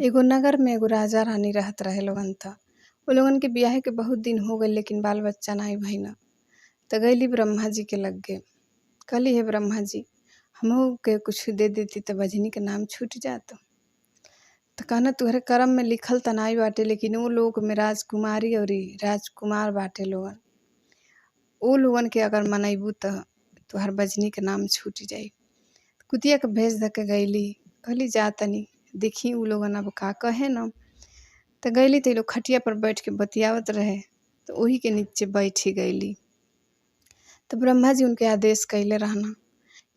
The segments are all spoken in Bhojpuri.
एगो नगर में एगो राजा रानी रहत रहे लोगन। त उ लोगन के बियाहे के बहुत दिन हो गइल, लेकिन बाल बच्चा नाहीं भइल। त गइली ब्रह्मा जी के लग्गे, कहली, हे ब्रह्मा जी, हमहू के कुछ दे देती त बझनी के नाम छूट जात। त कहना, तुहरे करम में लिखल त नाहीं बाटे, लेकिन उ लोक में राजकुमारी अउरी राजकुमार बाटे लोगन। उ लोगन के अगर मनैबू त तुहार बझनी के नाम छूट जाई। कुतिया के भेष धके गइली, कहली, जा तनी देखी उ लोगन अब का कहे न। त गइली त इ लोग खटिया पर बैठ के बतियावत रहे, त ओही के नीचे बैठी गइली। त ब्रह्मा जी उनके आदेश कइले रहन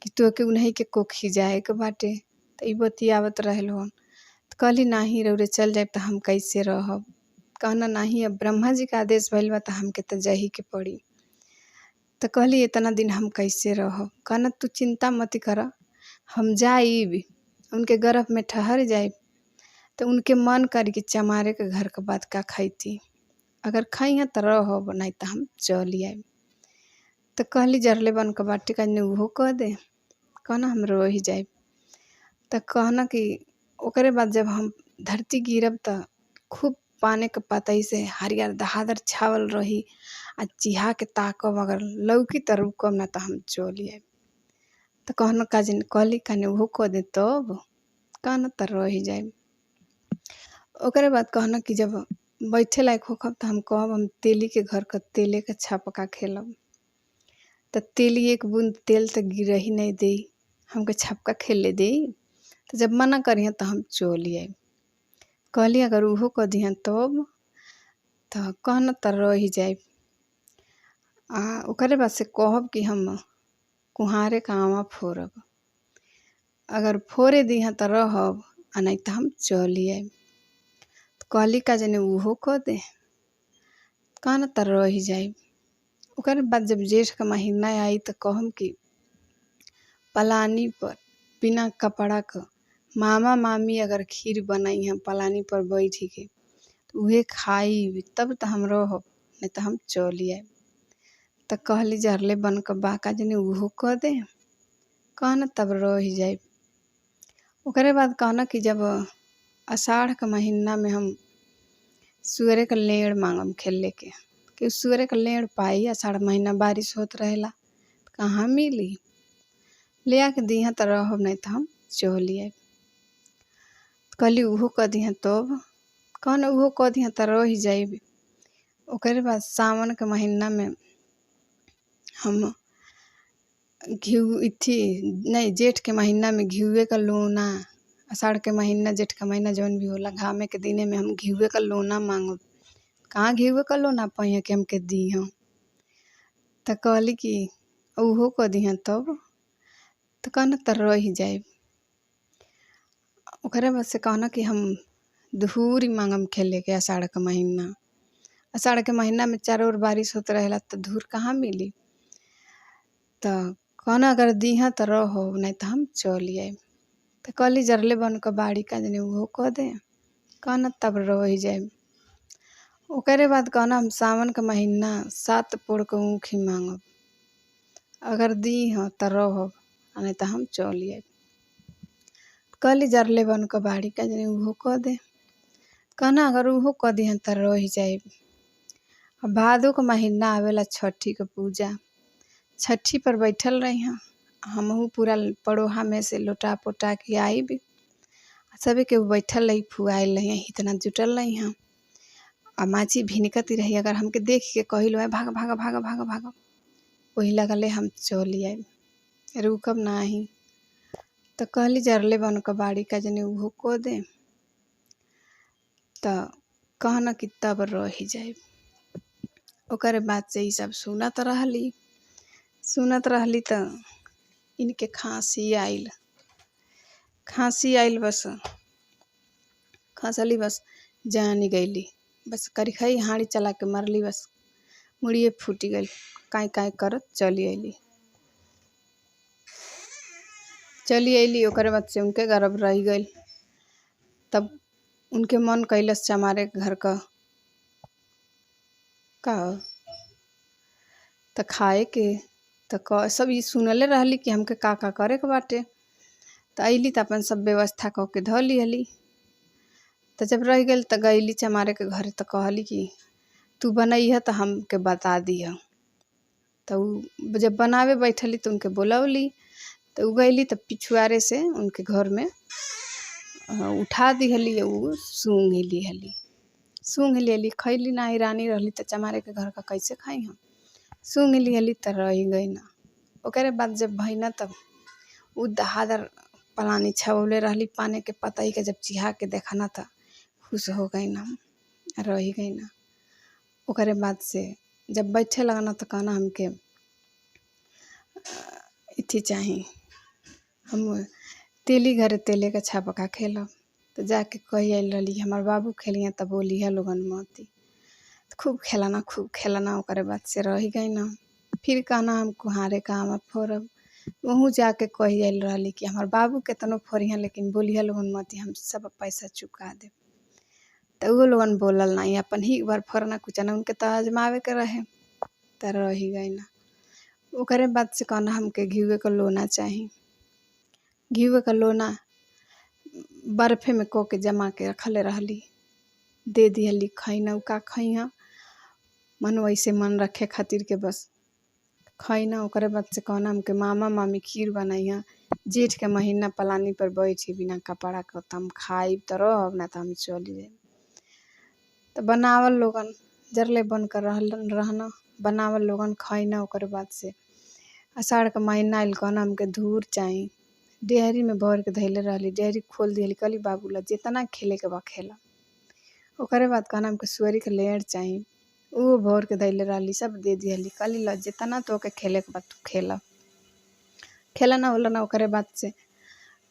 कि तोहके उन्हीं के कोखी जाएके बाटे। त इ बतियावत रहे लोगन, त कहली, नाही, रउरे चल जाइब त हम कैसे रहब? कहना, नाही, अब ब्रह्मा जी के आदेश भइल बा त हमके त जाही के पड़ी। त कहली, एतना दिन हम कैसे रहब? कहना, तू चिंता मत कर, हम जाइब, उनके गर्भ में ठहर जाइब, त उनके मन करी कि चमारे के घर के बात का खैती, अगर खैहे त रहब, नहीं त हम चली आइब। त कहली, जरले बन के बाटे, कने उहो कह दे। कहना, हम रही जाइब। त कहना कि ओकरे बाद जब हम धरती गिरब त खूब पाने के पतई से हरियर दहादर छावल रही आ चिहा के ताकब, अगर लौकी त रुकब, ना त हम चली आइब। त कहना का जन, कहली, कने उहो कह दे तब। कहना, त रही जाइब। ओकरे बाद कहना कि जब बैठे लायक होखब त हम कहब, हम तेली के घर क तेले के छपका खेलब। त तेली एक बूंद तेल त गिरही नहीं देई, हमके छपका खेले देई। त जब मना करिहन त हम चली आइब। कहली, अगर उहो कह दिहन तब? त कहना, त रही जाइब। आ ओकरे बाद से कहब कि हम कुम्हारे क आमा फोरब, अगर फोरे दिहन त रहब आ नहीं त हम चली आइब। त कहली, का जाने उहो कह दे। कहना, त रही जाइब। ओकरे बाद जब जेठ क महीना आई त कहम कि पलानी पर बिना कपड़ा क मामा मामी अगर खीर बनैहन पलानी पर बैठ के, त उहे खाइब, तब त हम रहब, नहीं त हम चली आइब। त कहली, जरले बन क बा, का जाने उहो कह दे। कहना, तब रही जाइब। ओकरे बाद कहना कि जब अषाढ़ क महीना में हम सुअरे क लेड़ मांगम खेले के सुअरे क लेड़ पाई? अषाढ़ महीना बारिश होत रहेला, कहाँ मिली? ले आके दिहन त रहब, नहीं त हम चली आइब। कहली, उहो कह दिहन तब? कहना, उहो कह दिहन त रही जाइब। ओकरे बाद सावन के महीना में हम घिउ इथी नहीं, जेठ के महीना में घिउए क लोना, अषाढ़ के महीना, जेठ के महीना, जौन भी होला, घामे के दिने में हम घिउए क लोना मांगब। कहाँ घिउए क लोना पइहे कि हमके दिहँ? त कहली कि उहो कह दिहन तब? त कहना, त रही जाइब। ओकरे बाद से कहना कि हम धूरी मांगम खेले के अषाढ़ के महीना। अषाढ़ के महीना में चारों ओर बारिश होत रहेला, त धूर कहाँ मिली? त कहना, अगर दिहँ त रहब, नहीं त हम चली आइब। त कहली, जरले बन क बाड़ी, का जाने उहो कह दे। कहना, तब रही जाइब। ओकरे बाद कहना, हम सावन क महीना 7 पोड़ क ऊखी मांगब, अगर दिहँ त रहब, नहीं त हम चली आइब। कहली, जरले बन क बाड़ी, का जाने उहो कह दे। कहना, अगर उहो कह दिहन त रही जाइब। आ भादो क महीना आवेला छठी क पूजा, छठी पर बैठल रहिहन, हमहू पूरा पड़ोहा में से लोटा पोटा के आइब, सभे केहू बैठल रही, फुआइल रही, इतना जुटल रही आ माछी भिनकती रही, अगर हमके देख के कहिलो, भाग भाग भाग भाग भाग, वही लगले हम चली आइब, रुकब नाही। त कहली, जरले बन क बाड़ी, का जाने उहो कह दे। त कहना कि तब रही जाइब। ओकरे बाद से इ सब सुनत रहली, सुनत रहली त इनके खाँसी आइल। खाँसी आइल, बस खसली, बस जानी गइली, बस करिखई हाँड़ी चला के मरली, बस मुड़िए फूटी गइल, काँय काँय करत चली अइली, चली अइली। ओकरे बाद से उनके गर्भ रही गइल। तब उनके मन कैलस चमारे के घर क का त खाए के। त सब इ सुनले रहली कि हमके का का करे के बाटे। त अइली त अपन सब व्यवस्था क के धऽ लिहली। त जब रह गइल त गइली चमारे के घरे त कहली कि तू बनैह त हमके बता दिह। त उ जब बनावे बैठली त उनके बोलौली त उ गइली त पिछुआरे से उनके घर में उठा दिहली, उ सूँघ लिहली। सूँघ लेली, खैली नाही, रानी रहली त चमारे के घर का कैसे खैहँ। सूँघ लिहली त रहि गइल। ओकरे बाद जब भइना तब उ दहादर पलानी छवौले रहली पाने के पतई के, जब चिहा के देखना त खुश हो गइना, रहि गइना। ओकरे बाद से जब बैठे लगना त कहना हमके इथी चाही, हम तेली घरे तेले का छापका खेलब। त जाके कहि आइल रहली हमर बाबू खेलिहें त बोलिहे लोगन मती। त खूब खेलना खूब खेलना, ओकरे बाद से रहि गइना। फिर कहना हम कुम्हारे का आमा फोरब। वहूँ जाके कहि आइल रहली कि हमर बाबू केतनो फोरिहें लेकिन बोलिहे लोगन मती, हम सब पैसा चुका देब। त उहो लोगन बोलल नाही, अपन ही भर फोरना कुचना, उनके त आजमावे के रहे, त रहि गइना। ओकरे बाद से कहना हमके घिउए क लोना चाही। घिउए क लोना बर्फे में कऽ के जमा के रखले रहली, दे दिहली खैना। उ का खैहा, मन वैसे मन रखे खातिर के बस खैना। ओकरे बाद से कहना हमके मामा मामी खीर बनैहा जेठ के महीना पलानी पर बैठ बिना कपड़ा के, त हम खाइब त रहब ना त हम चली जाइब। त बनावल लोगन जरले बनकर रहलन रहना, बनावल लोगन खैना। ओकरे बाद से अषाढ़ के महीना आइल, कहना हमके धूर चाही। डेहरी में भर के धैले रहली, डेहरी खोल दिहली, कहली बाबू ला जेतना खेले के बा खेला। ओकरे बाद कहना हमके सुअरी के लेड़ चाही। उहो भर के धैले रहली, सब दे दिहली, कहली ला जेतना तोहके खेले के बा तू खेला। खेलना ओलना। ओकरे बाद से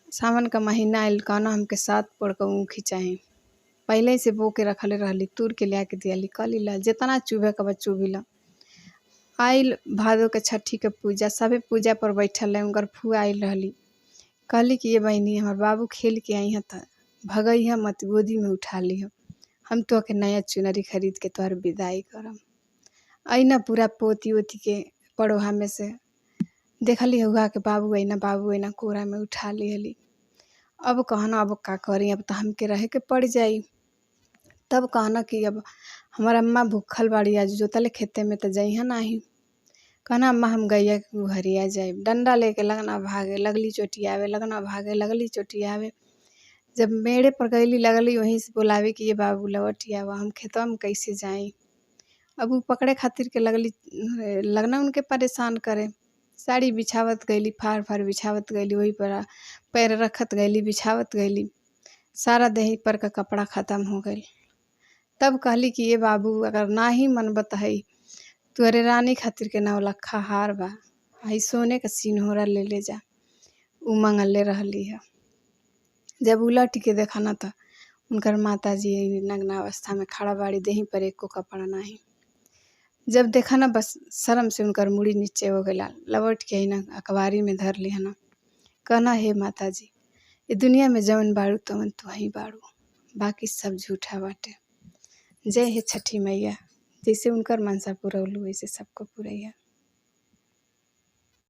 सावन का महीना आइल, कहना हमके सात पोड़ क ऊखी चाही। पहिले से बो के रखले रहली, तुर के लिया के दिहली, कहली ला जेतना चुभे के बा चुभी ला। आइल भादो के छठी के पूजा, सभे पूजा पर बैठल रहे, उनकर फुआ आइल रहली। कहली कि ये बहिनी, हमर बाबू खेल के अइहें त भगैहे मत, गोदी में उठा लिह, हम तोहके नया चुनरी खरीद के तोहर विदाई करम। अइना पूरा पोती ओती के पड़ोहा में से देखली हउआ के बाबू अइना, बाबू अइना, कोरा में उठा लिहली। अब कहना अब का करी, अब त हमके रहे के पड़ जाई। तब कहना कि अब हमर अम्मा भूखल बाड़ी, आज जोतले खेते में त जइहें नाही। कहना अम्मा हम गैया के गुहरिया जाइब। डंडा लेके लगना भागे, लगली चोटियावे, लगना भागे, लगली चोटियावे। जब मेड़े पर गइली, लगली वहीं से बोलावे कि ये बाबू लौट आवा, हम खेतवा में कैसे जाई। अब उ पकड़े खातिर के लगली, लगना उनके परेशान करे। साड़ी बिछावत गइली, फार फार बिछावत गइली, वही पर पैर रखत गइली, बिछावत गइली, सारा देही पर का कपड़ा खत्म हो गइल। तब कहली कि ये बाबू, अगर नाही मनबत है तुहरे रानी खातिर के 9 लखा हार बा, हई सोने का सिन्होरा ले ले जा, उ मंगले रहली है। जब उलट के देखना त उनकर माताजी नग्न अवस्था में खड़ा बाड़ी, देही पर एको कपड़ा नाही। जब देखा ना, बस शर्म से उनकर मुड़ी नीचे हो गइला। लौट के अइना, अकबारी में धर लिहना। कहना हे माताजी, ये दुनिया में जवन बाड़ू तवन तुही बाड़ू, बाकी सब झूठा बाटे। जय हे छठी मैया, जैसे उनकर मनसा पुरौलू वैसे सबको पुरैया।